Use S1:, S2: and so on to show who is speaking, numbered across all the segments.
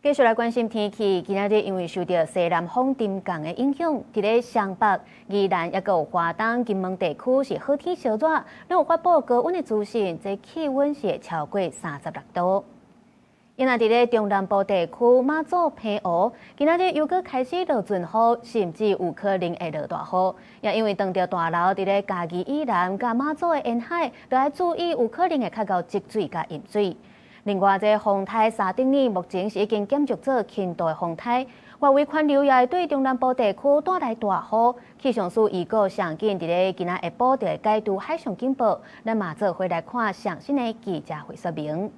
S1: 繼續來關心天氣，今仔日因為受著西南風沉降的影響，佇咧雙北、宜蘭抑閣有花東、金門地區是好天燒熱，攏有發布高溫的資訊，這氣溫是會超過36度。因為佇咧中南部地區馬祖、澎湖，今仔日又閣開始落陣雨，甚至有可能會落大雨。也因為當著大流佇咧嘉義以南佮馬祖的沿海，著愛注意有可能會較𠢕積水佮淹水。另外，這風颱沙丁尼目前是已經減弱做輕度的風颱，外圍環流也會對中南部地區帶來大雨。氣象署預告，上緊佇咧今仔下晡就會解除海上警報。咱嘛做伙來看上新的記者會說明。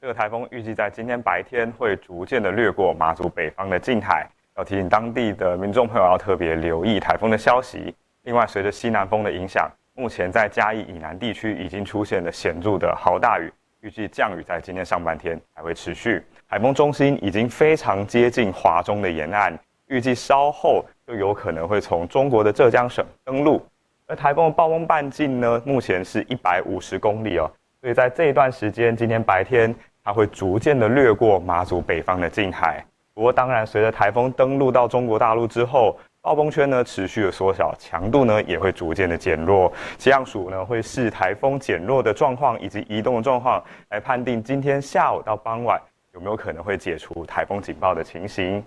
S2: 這個颱風預計在今天白天會逐漸的掠過馬祖北方的近海，要提醒當地的民眾朋友要特別留意颱風的消息。另外，隨着西南風的影響，目前在嘉義以南地區已經出現了顯著的豪大雨。預計降雨在今天上半天還會持續。颱風中心已經非常接近華中的沿岸，預計稍後就有可能會從中國的浙江省登陸。而颱風的暴風半徑呢，目前是150公里哦，所以在這一段時間，今天白天它會逐漸的掠過馬祖北方的近海。不過，當然隨着颱風登陸到中國大陸之後，暴風圈呢持續的縮小，強度呢也會逐漸的減弱。氣象署呢會視颱風減弱的狀況以及移動的狀況，來判定今天下午到傍晚有沒有可能會解除颱風警報的情形。